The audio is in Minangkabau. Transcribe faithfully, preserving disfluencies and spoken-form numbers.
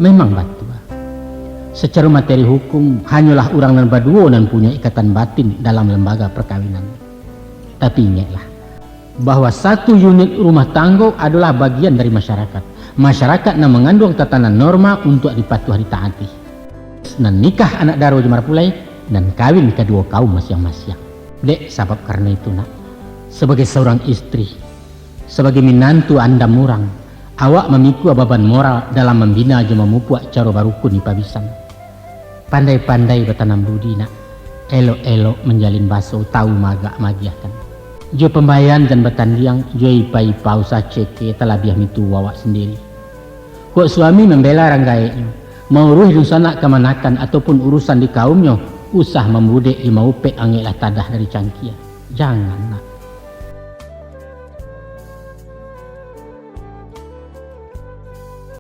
Memang batua. Sacaro materi hukum, hanyolah urang nan baduo nan punyo ikatan batin dalam lembaga perkawinan. Tapi ingeklah, bahwa satu unit rumah tanggo adolah bagian dari masyarakat. Masyarakat nan manganduang tatanan norma untuak dipatuah ditaati. Nan nikah anak daro jo marapulai, nan kawin kaduo kaum masiang-masiang. Dek sabab karano itu, nak, sabagai saurang istri, sabagai minantu andam urang, awak mamikua baban moral dalam mambina jo mamupuak caro barukun di pabisan. Pandai-pandai batanam budi, nak. Elok-elok manjalin baso, tawu maagak maagiahkan. Jo pambayaran jan batandiang, jo ipa-ipa usah ceke, talabiah mintuo awak sandiri. Kok suami mambela rang gaeknyo, mauruih dunsanak kamanakan ataupun urusan di kaumnyo, usah mambudek jo maupek angeklah tadah dari cangkia. Jangan, nak.